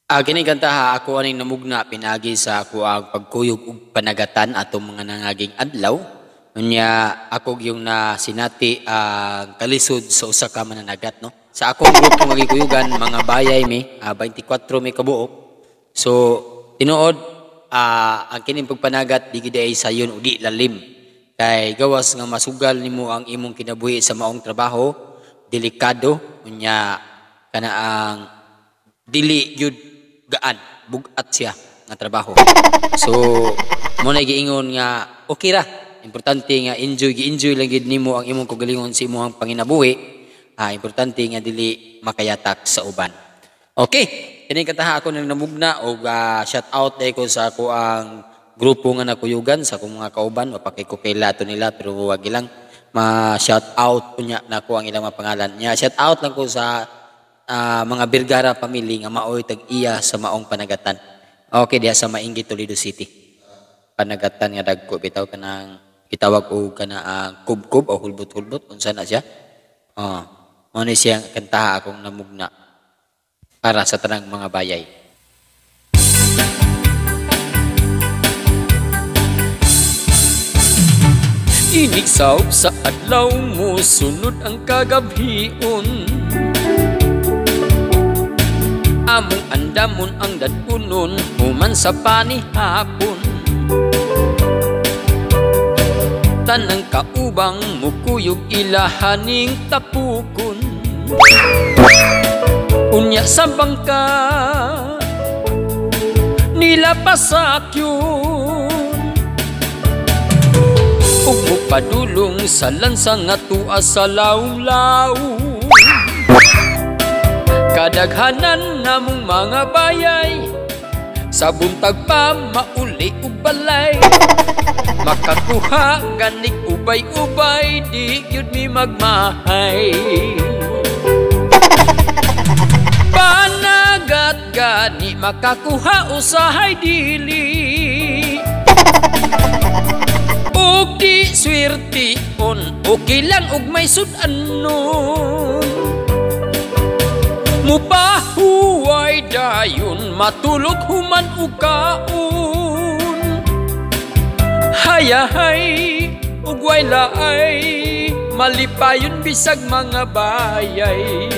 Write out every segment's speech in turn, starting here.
Kini kantaha ako aning namugna pinaagi sa ako ang pagkuyog og panagatan atong mga nangaging adlaw. Unya ako gyung na sinati ang kalisod sa usa ka mananagat, no. Sa akong grupo nga gikuyugan, mga bayay mi, 24 mi kabuok. So tinuod, ang kining pagpanagat di gid ay sayon o di lalim. Kay gawas nga masugal nimo ang imong kinabuhi sa maong trabaho, delikado, unya kana ang dili gyud gaan, bugat siya nga trabaho. So mo na giingon nga okay ra, importante nga enjoy, gi-enjoy lang gid nimo ang imong kagalingon sa imong panginabuhi. Importante nga dili makayatak sa uban. Okay, kini kantaha ako nang namugna og shout out dai ko sa ako ang grupo nga nakuyugan sa akong mga kauban. Mapakay ko kay lato nila pero wag ilang ma-shout out unya nako ang ilang mga pangalan. Nya shout out lang ko sa mga Vergara family nga maoy tag-iya sa maong panagatan. Okay, diha sa Mainggi, Toledo City. Panagatan nga dagko bitaw kanang gitawag og kana ang kubkob o hulbot-hulbot, unsa na siya. Oh, mao ni siyang kantaha akong namugna para sa tanang mga bayay. Inig saop sa adlaw mo sunod ang kagabhion. Among andamon ang dadunon human sa panihapon. Tanang kaubang mukuyog ilahaning tapukon. Unya sa bangka nila pasakyon. Ug mopadulong sa lansa nga tua sa lawlaw. Kadaghanan namong mga bayay sa buntag pa mauli og balay. Makakuha ganig ubay-ubay di gyud mi magmahay. Panagat gani makakuha usahay dili. Ug di swerte on okay lang og may sud-anon. Mupahuway dayon matulog human og kaon. Hayahay ug way laay malipayon bisag mga bayay.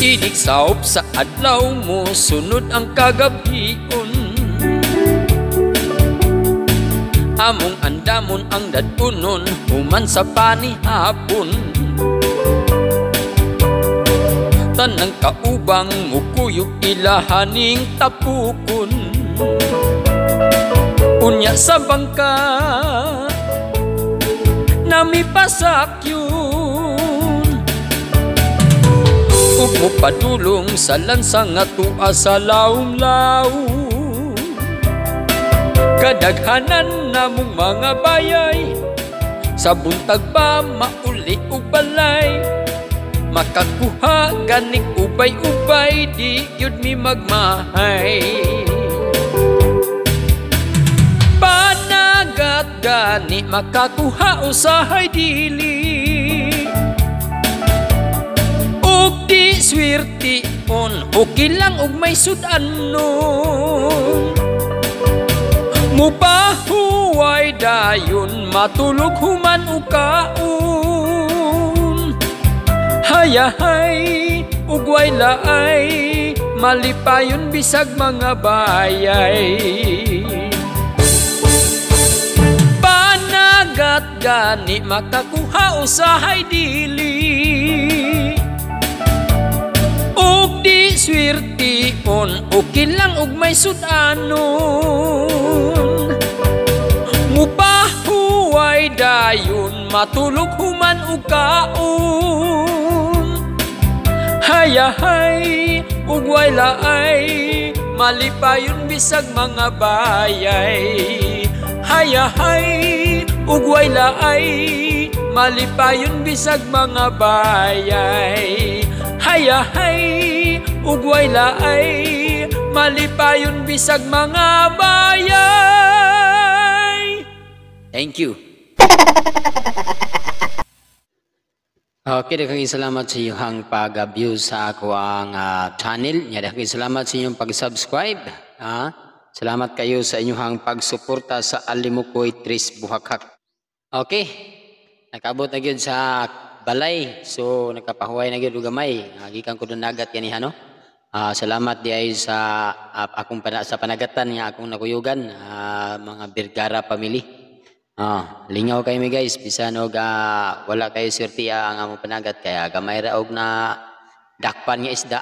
Inig saop sa adlaw mo sunod ang kagabhion. Among andamon ang dadunon human sa panihapon. Tanang kaubang mukuyog ilahaning tapukon. Unya sa bangka nami pasakyon. Ug mopadulong sa lansa nga tua sa lawlaw. Kadaghanan namong mga bayay sa buntag pa mauli og balay. Makakuha ganig ubay-ubay di gyud mi magmahay. Panagat gani makakuha usahay dili. Ug di swerte on okay lang og may sud-anon. Mupahuway dayon matulog human og kaon. Hayahay ug way laay malipayon bisag mga bayay. Panagat gani makakuha usahay dili. Ug di swerte on okay lang og may sud-anon. Mupahuway dayon matulog human og kaon. Hayahay ug way laay malipayon bisag mga bayay. Hayahay ug way laay malipayon bisag mga bayay. Hayahay ug way laay malipayon bisag mga bayay. Thank you. Okay, daghang salamat sa inyong pag-view sa ako ang channel. Nya, daghang salamat sa inyong pag-subscribe. Salamat kayo sa inyong pagsuporta sa Alimukoy Tres Buhakhak. Okay. Nakaabot na gyud sa balay. So nakapahuway na gyud og gamay. Gikan ko nagat ganiha, no. Salamat di ay sa akong sa panagatan nga akong nakuyugan, mga Vergara family. Lingaw kayo mi guys, bisan og wala kayo swerte ang among panagat kaya gamay ra og na dakpan nga isda.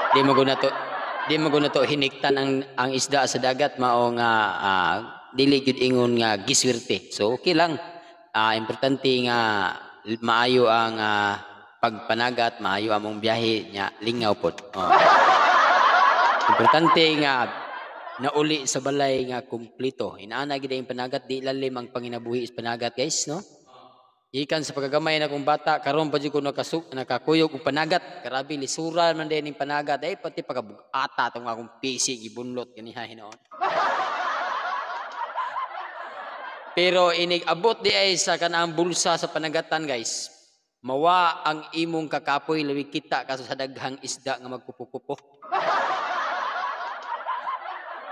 Di mo guna to hiniktan ang isda sa dagat, mao nga dili gyud ingon nga giswerte. So okay lang. Importante nga maayo ang pagpanagat, maayo among biyahe nya, lingaw pod. Oh. Importante nga nauli sa balay nga kumpleto. Inaana gid ang panagat, di lalim ang panginabuhi sa panagat guys, no? Gikan sa pagkagamay na kong bata, karon pa jud ko nakakuyog og panagat. Grabe, lisura man din ning panagat ay, pati pagkabugata tong akong PC gibunlot ganiha hinuon. Pero inig abot di ay sa kanang bulsa sa panagatan guys. Mawa ang imong kakapoy lawi kita kaso sa daghang isda nga magkupo-kupo.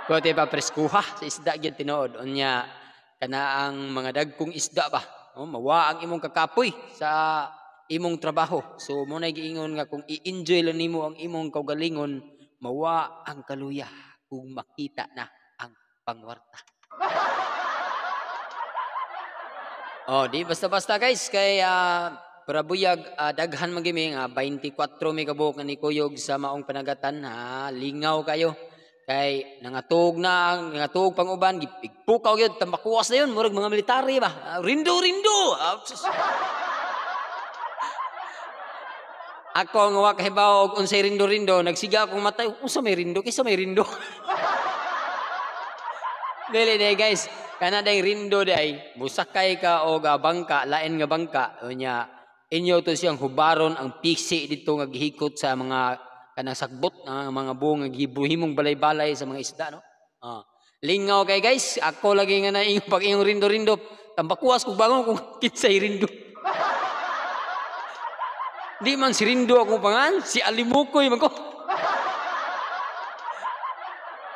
Pwede pa preskuha sa isda gyud tinuod. Unya kana ang mga dagkong isda ba. Oh, mawa ang imong kakapoy sa imong trabaho. So mo na giingon nga kung i-enjoy lang nimo ang imong kaugalingon, mawa ang kaluya kung makita na ang pangwarta. Oh, di basta-basta guys kay parabuyag, daghan man gimi nga 24 mi kabuok nga nikuyog sa maong panagatan, ha, lingaw kayo. Kay nangatug na ang nangatug pang uban, gipigpukaw gyud tambakuwas na yun, murag mga military ba. Rindo rindo. Ako nga wa kahibaw og unsay rindo rindo, nagsiga akong matay, unsa may rindo, kinsa may rindo? Dili day guys, kana day rindo day, musakay ka og bangka, lain nga bangka, unya inyo to siyang hubaron ang pisi dito nga gihikot sa mga kanang sakbot ang mga buong nga gibuhimong balay-balay sa mga isda, no? Lingaw kay guys, ako lagi nga na iyong pag iyong rindo-rindo, tambakuwas kog bangon kung kinsay rindo. Di man si Rindo akong pangan, si Alimukoy man ko.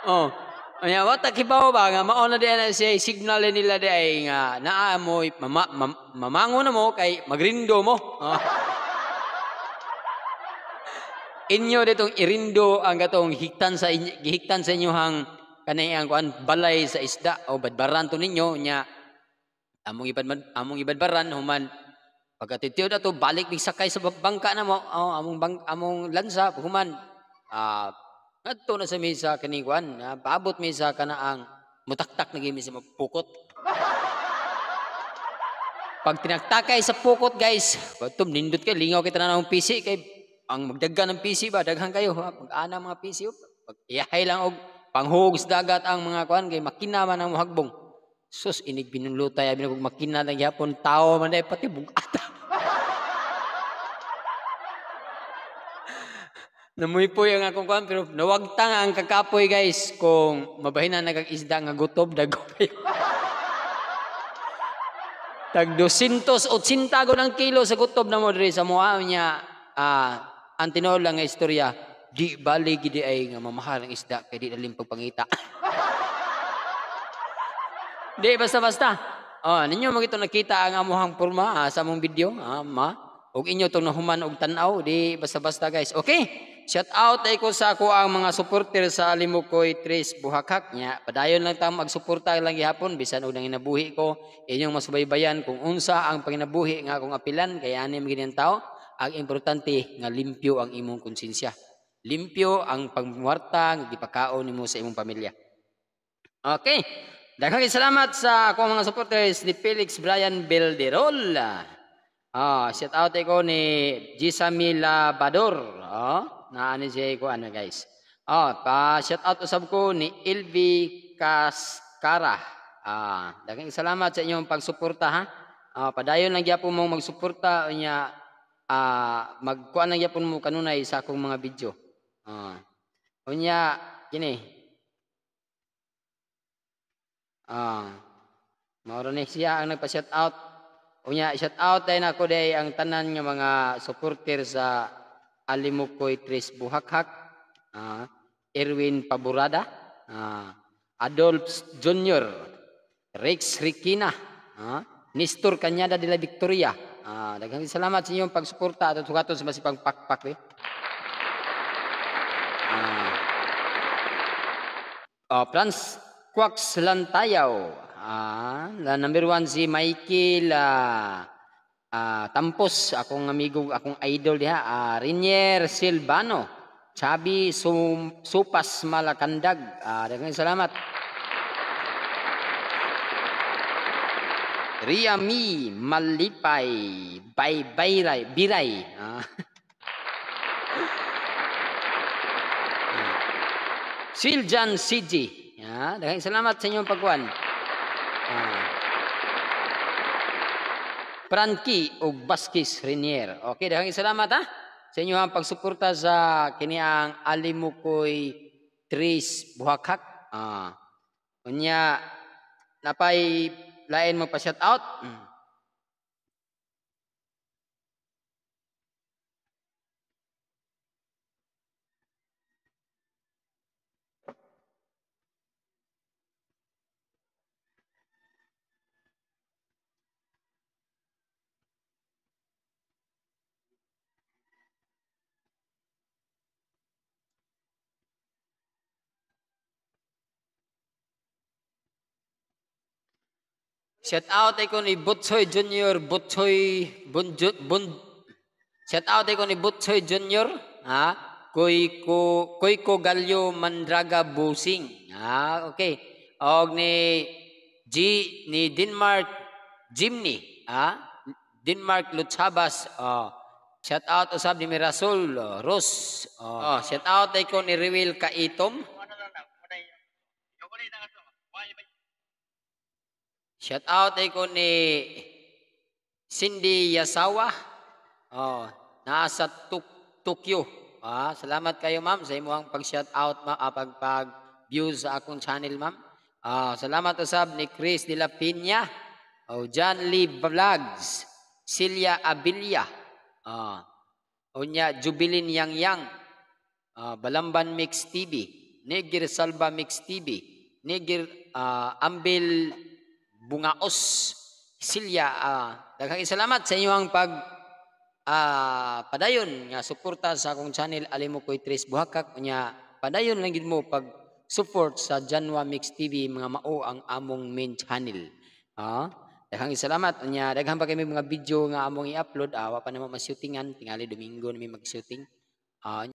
Oh. Anya wa ta kibaw ba nga mao na di na siya signal nila di ay nga naa mo mamango na mo kay magrindo mo. Oh. Inyo ditong irindo ang katong hiktan sa inyo, gihiktan sa inyohang kanay ang kuan balay sa isda o badbaran to ninyo nya among ibadbaran human pagkatitiod ato balik mig sakay sa bangka na mo, oh, among lansa human ngadto na sa misa kaning kuan, paabot mi sa kanaang mutaktak na gyud mi sa pukot. Pag tinaktakay sa pukot guys, batum nindot kay lingaw kay tanan ang PC kay ang magdaghan ng PC ba, daghan kayo ha, pag-ana mga PC, pag iyahay lang og panghug sa dagat ang mga kuan kay makina man ang mohagbong. Sus, inig binulutay abi na kog makina lang gyapon, tao man day pati bugata. Namuypoy ang akong kuan pero nawagtang ang kakapoy guys kung mabahinan na kag isda nga gutob dago kayo. Tag 280 gud ang kilo sa gutob na mo diri sa moa niya. Ang tinuod lang nga istorya, di bali gidi ay nga mamahal ang isda kay di lalim pagpangita. Di basta-basta. Oh, ninyo man gito nakita ang amuhang porma sa among video, ma. Og inyo tong nahuman og tan-aw, di basta-basta guys. Okay. Shout out ay ko sa ako ang mga supporter sa Alimukoy Tres Buhakhak nya. Padayon lang ta magsuporta lang gihapon bisan og nanginabuhi ko, inyong masubaybayan kung unsa ang panginabuhi nga akong apilan kay ani man gid ang tao. Ang importante nga limpyo ang imong konsensya. Limpyo ang pangwarta nga gipakaon nimo sa imong pamilya. Okay. Daghang salamat sa akong mga supporters ni Felix Brian Belderol. Shout out ko ni Gisami Labador. Naani siya ko ano guys. Pa shout out usab ko ni Ilvi Cascara. Daghang salamat sa inyong pagsuporta ha. Padayon lang gyapon mong magsuporta unya magkuan lang gyapon mo kanunay sa akong mga video. Unya kini. Mao ni siya ang nagpa-shout out. Unya shout out din ako day ang tanan nga mga supporter sa Alimukoy Tres Buhakhak, Erwin Paborada, Adolf Jr., Rex Riquina, Nestor Cañada de la Victoria. Daghang salamat sa inyong pagsuporta at sukaton sa masipang pakpak eh. Franz Quax Lantayaw. La number 1 si Michael Tampos, akong amigo, akong idol diha, Rinier Silvano, Chabi Supas Malakandag. Daghang salamat. Ria Mi Malipay Bay Bayray Biray. Siljan CG. Daghang salamat sa inyong pagkuan. Frankie og Vasquez Renier. Okay, daghang salamat ha sa inyong pagsuporta sa kini ang Alimukoy Tres Buhakhak. Unya napay lain mo pa shout out. Shout out ko ni Butsoy Junior, Butsoy Bun, Shout out ko ni Butsoy Junior, ha? Koy ko Galyo Mandraga Busing. Okay. Og ni G ni Denmark Jimny, ha? Denmark Luchabas. Oh. Shout out usab ni Mirasol Ros. Oh, shout out ko ni Riwil Kaitom. Shout out ko ni Cindy Yasawa. Oh, nasa Tokyo. Salamat kayo ma'am sa imong pag-shout out ma pag view sa akong channel ma'am. Salamat usab ni Chris de la Piña, oh, John Lee Vlogs, Celia Abilia. Unya Jubilin Yang Yang, Balamban Mix TV, Negir Salva Mix TV, Negir Ambil Bungaos, Silya. Daghang salamat sa inyong pag padayon nga suporta sa akong channel Alimukoy Tres Buhakhak. Unya padayon lang gid mo pag support sa Janwa Mix TV, mga mao ang among main channel. Daghang salamat. Unya daghan pa kami mga video nga among i-upload, wa pa namo ma-shootingan, tingali Domingo nami mag-shooting.